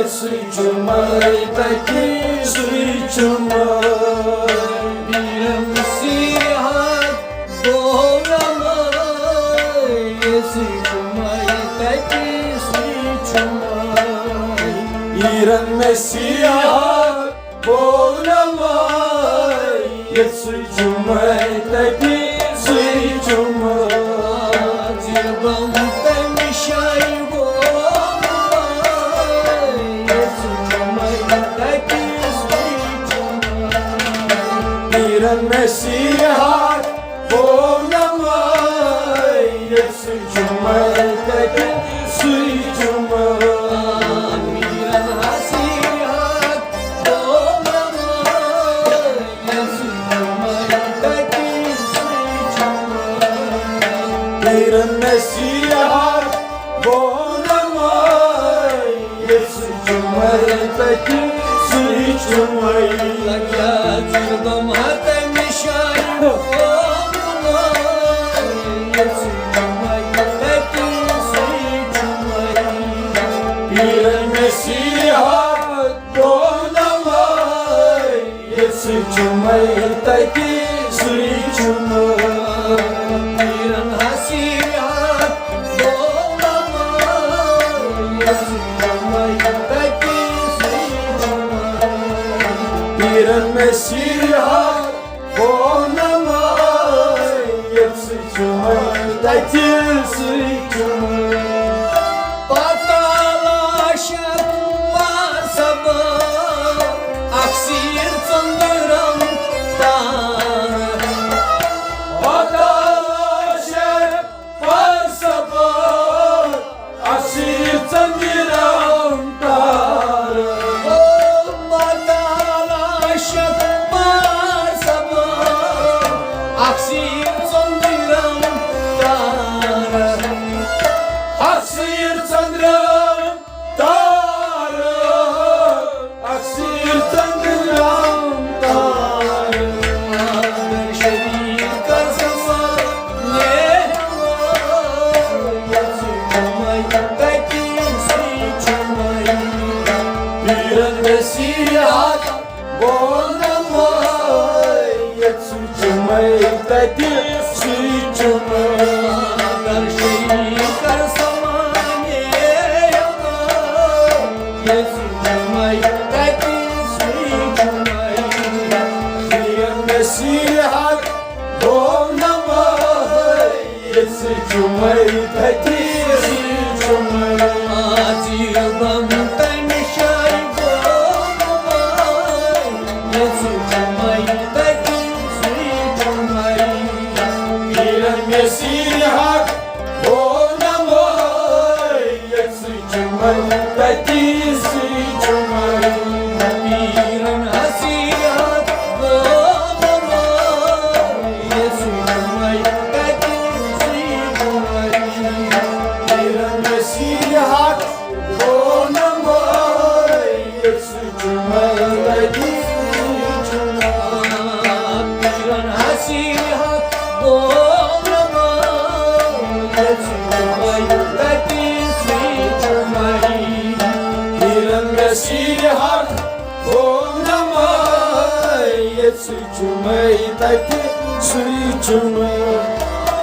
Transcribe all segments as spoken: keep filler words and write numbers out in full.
سُے چھُ مَے تَتہِ، سُے چھُ مَے۔ پیٖرَن نصیٖحت گوٚو نہ مَے، سُے چھُ مَے تَتہِ، سُے چھُ مَے۔ پیٖرَن نصیٖحت گوٚو نہ مَے، ییٚتہِ سُے چھُ مَے تَتہِ، سُے چھُ مَے۔ ژیٖرۍ بَم تَمہِ جایہِ گوٚو نہ مَے، ییٚتہِ سُے چھُ مَے تَتہِ، سُے چھُ مَے۔ پیٖرَن نصیٖحت گوٚو نہ مَے، ییٚتہِ سُے چھُ مَے تَتہِ، سُے چھُ مَے۔ پیٖرَن نصیٖحت گوٚو نہ مَے، ییٚتہِ سُے چھُ مَے تَتہِ، سُے چھُ مَے۔ پیٖرَن نصیٖحت گوٚو نہ مَے، ییٚتہِ سُے چھُ مَے تَتہِ، سُے چھُ مَے۔ لَگیا ژیٖرۍ بَم ہا تَمہِ جایہِ گوٚو نہ مَے، ییٚتہِ سُے چھُ مَے تَتہِ، سُے چھُ مَے۔ پیٖرَن نصیٖحت گوٚو نہ مَے، ییٚتہِ سُے چھُ مَے تَتہِ، سُے چھُ مَے۔ پیٖرَن نصیٖحت گوٚو نہ مَے، ییٚتہِ سُے چھُ مَے تَتہِ، سُے چھُ مَے۔ پیٖرَن نصیٖحت گوٚو نہ مَے، ییٚتہِ سُے چھُ مَے تَتہِ، سُے چھُ مَے۔ پتہ لاشک پار سبا، اکھ سیٖر ژٔنٛدٕرم تار۔ پتہ لاشک پار سبا، اکھ سیٖر ژٔنٛدٕرم تار۔ او پتہ لاشک پار سبا، اکھ سیٖر ژٔنٛدٕرم تار۔ اکھ سیٖر ژٔنٛدٕرم تار، اکھ سیٖر ژٔنٛدٕرم تار۔ شریٖک کر سما نے، ییٚتہِ سُے چھُ مَے تَتہِ، سُے چھُ مَے۔ پیٖرَن نصیٖحت گوٚو نہ مَے، ییٚتہِ سُے چھُ مَے تَتہِ، سُے چھُ مَے۔ کر شریٖک کر سما نے، ییٚتہِ سُے چھُ مَے تَتہِ، سُے چھُ مَے۔ پیٖرَن نصیٖحت گوٚو نہ مَے، ییٚتہِ سُے چھُ مَے تَتہِ، سُے چھُ مَے۔ ژیٖرۍ بَم تَمہِ جایہِ گوٚو نہ مَے، ییٚتہِ سُے چھُ مَے تَتہِ، سُے چھُ مَے۔ پیٖرَن نصیٖحت گوٚو نہ مَے، ییٚتہِ سُے چھُ مَے تَتہِ، سُے چھُ مَے۔ پیٖرَن نصیٖحت گوٚو نہ مَے، ییٚتہِ سُے چھُ مَے تَتہِ، سُے چھُ مَے۔ پیٖرَن نصیٖحت گوٚو نہ مَے، ییٚتہِ سُے چھُ مَے تَتہِ، سُے چھُ مَے۔ پیٖرَن نصیٖحت گوٚو نہ مَے، ییٚتہِ سُے چھُ مَے تَتہِ، سُے چھُ مَے۔ پیٖرَن نصیٖحت گوٚو نہ مَے، ییٚتہِ سُے چھُ مَے تَتہِ، سُے چھُ مَے۔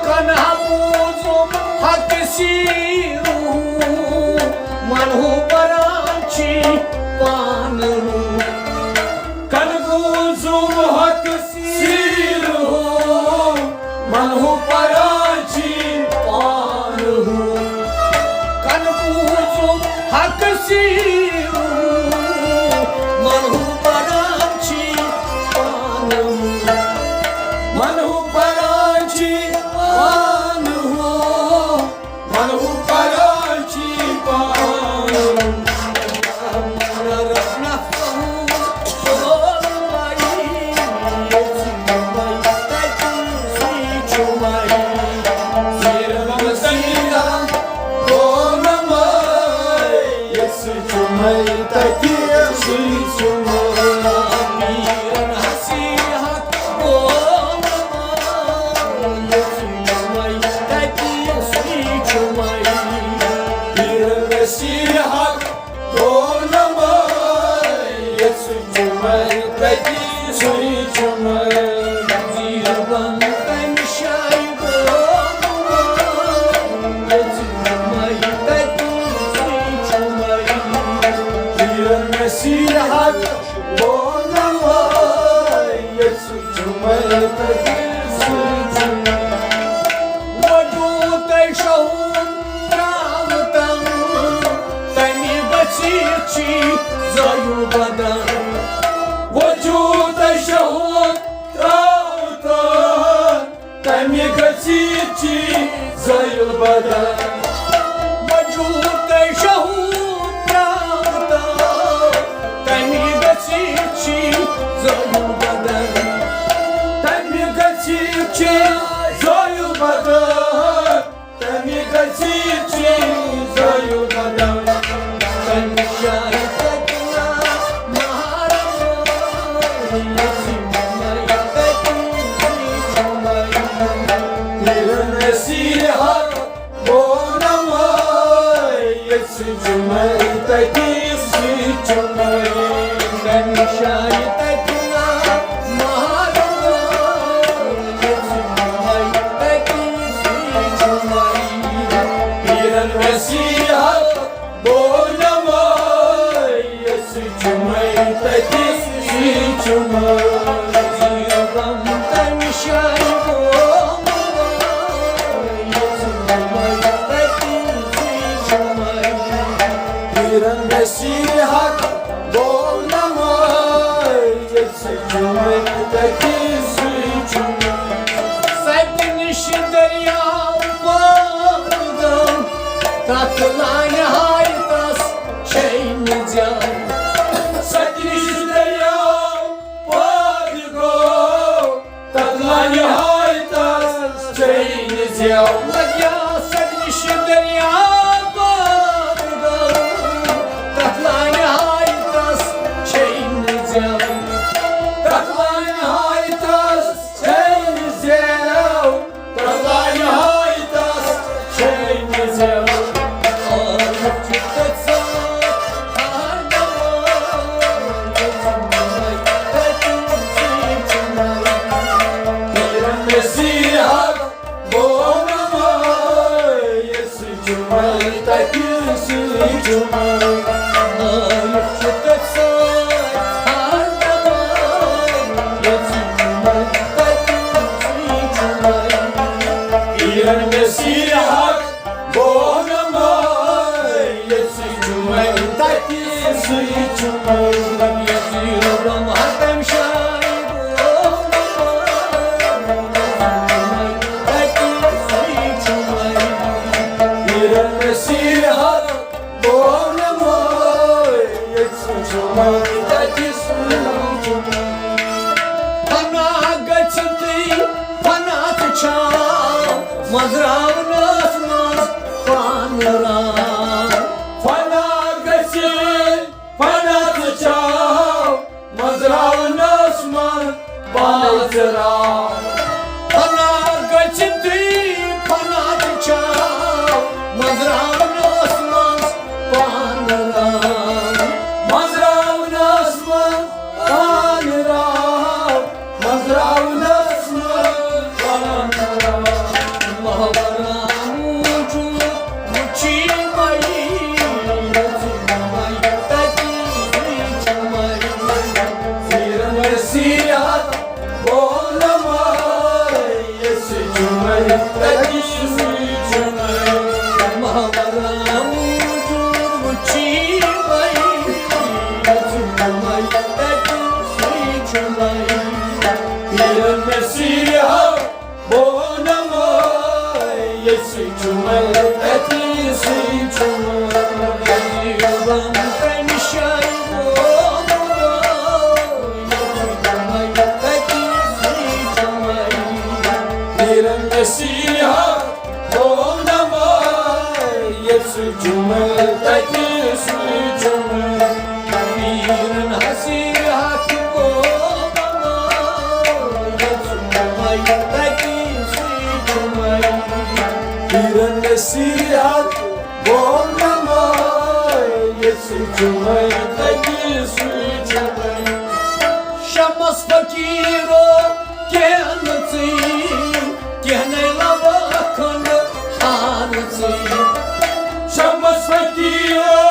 کَنہٕ ہا بوٗزُم حق سیٖرُ، مَنہٕ ہُہ پَران چھِ پانہٕ۔ کَنہٕ بوٗزُم حق سیٖرُ، مَنہٕ ہُہ پَران چھِ پانہٕ۔ کَنہٕ بوٗزُم حق سیٖرُ، مَنہٕ ہُہ پَران چھِ پانہٕ۔ مَنہٕ ہُہ پَران چھِ پانہٕ۔ مَنہٕ ہُہ پَران چھِ پانہٕ۔ تَتی سُے چھُ مےٚ زیٖربَن تَمہِ جایہِ گوٚمُت، ییٚتہِ چھُ مےٚ تَتی سُے چھُ مےٚ۔ ییٚلہِ مےٚ سیٖرِ حق گوٚو نماے، ییٚتہِ سُے چھُ مےٚ تَتی سُے چھُ مےٚ۔ وجوٗدَے شہوٗد ترٛاوتن، تَمہِ بصیٖرچی زٲیِل بدن۔ وجوٗدَے شہوٗد ترٛاوتن، تَمہِ بصیٖرچی زٲیِل بدن۔ وجوٗدَے شہوٗد ترٛاوتن، تَمہِ بصیٖرچی زٲیِل بدن۔ تَمہِ بصیٖرچی زٲیِل بدن۔ تَمہِ گژھِ چیٖز زٲیِل بدن۔ تَمہِ جایہِ تَتہِ نا محرم، یَتھ منٛز تَتہِ چھُ مَے۔ ییٚلہِ نصیٖحت گوٚو نہٕ مَے، ییٚتہِ سُہ چھُ مَے، تَتی سُہ چھُ مَے۔ تَمہِ جایہِ تَتہِ نا محرم، یَتھ منٛز تَتہِ پیرن وسیع بولمائی، سُہ چھُ مَے تَتی، سُہ چھُ مَے۔ غم تَمہِ جایہِ گوٚو مَے، سُہ چھُ مَے تَتی، سُہ چھُ مَے۔ پیرن وسیع بولمائی، سُہ چھُ مَے تَتی، سُہ چھُ مَے۔ سَتہِ نِش دٔریاو پٲدٕ گوٚو، تَتھ لانہِ ہایہِ تَس چھے نہٕ زٮ۪و۔ سَتہِ نِش دٔریاو پٲدٕ گوٚو، تَتھ لانہِ ہایہِ تَس چھے نہٕ زٮ۪و۔ لَگیا سَتہِ نِش دٔریاو پٲدٕ گوٚو، تَتھ لانہِ ہایہِ تَس چھے نہٕ زٮ۪و۔ تَتھ لانہِ ہایہِ تَس چھے نہٕ زٮ۪و، تَتھ لانہِ ہایہِ تَس چھے نہٕ زٮ۪و۔ ٲخٕر چھُ تٔتھۍ سۭتۍ ہاردَم، ییٚتہِ مَے، تَتہِ چھُ مَے۔ پیرن وسیع بولمائی، سُہ چھُ مَے تَتی، سُہ چھُ مَے۔ ٲخٕر چھُ تٔتھۍ سۭتۍ ہاردَم، ییٚتہِ مَے، تَتہِ چھُ مَے۔ پیرن وسیع بولمائی، سُہ چھُ مَے تَتی، سُہ چھُ مَے۔ ییٚتہِ رحمتَن شاہی بولمائی، تَتی سُہ چھُ مَے۔ پیرن وسیع بولمائی، ییٚتہِ سُہ چھُ مَے تَتی، سُہ چھُ مَے۔ فنا گٔژھِتھٕے فنا تہِ چھا منٛزراونَس منٛز پانہٕ راو۔ فنا گٔژھِتھ فنا تہِ چھا منٛزراونَس منٛز پانہٕ راو۔ فنا گٔژھِتھٕے فنا تہِ چھا منٛزراونَس منٛز پانہٕ راو۔ منٛزراونَس منٛز پانہٕ راو۔ منٛزراونَس منٛز پانہٕ راو۔ محبت موٗجوٗد وٕچھی مَے، ییٚتہِ مَے تَتی چھِ مَے۔ پیرن وسیع بولمائی، سُہ چھُ مَے تَتی، سُہ چھُ مَے۔ محبت موٗجوٗد وٕچھی مَے، ییٚتہِ مَے تَتی، سُہ چھُ مَے۔ پیرن وسیع بولمائی، سُہ چھُ مَے تَتی، سُہ چھُ مَے۔ غم تَمہِ جایہِ گوٚو مَے، ییٚتہِ مَے تَتی، سُہ چھُ مَے۔ پیرن وسیع بولمائی، سُہ چھُ مَے تَتی، سُہ چھُ مَے۔ پیرن وسیع بولمائی، ییٚتہِ مَے تَتی، سُہ چھُ مَے۔ پیرن وسیع بولمائی، سُہ چھُ مَے تَتی، سُہ چھُ مَے۔ فقیٖرو، کینٛہہ نہٕ ژٕے، کینٛہہ نَے لَوَکھ کھنٛڈ ہار ژٕے۔ شمس فقیٖرو،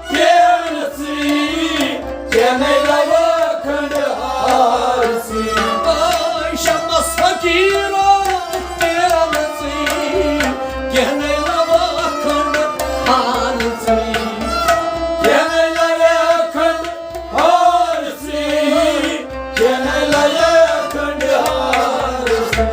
کینٛہہ نہٕ ژٕے، کینٛہہ نَے لَوَکھ کھنٛڈ ہار ژٕے۔ آے شمس فقیٖرو، کینٛہہ نہٕ ژٕے، کینٛہہ نَے لَوَکھ کھنٛڈ ہار ژٕے۔ کینٛہہ نَے لَوَکھ کھنٛڈ ہار ژٕے، کینٛہہ نَے لَوَکھ کھنٛڈ ہار ژٕے۔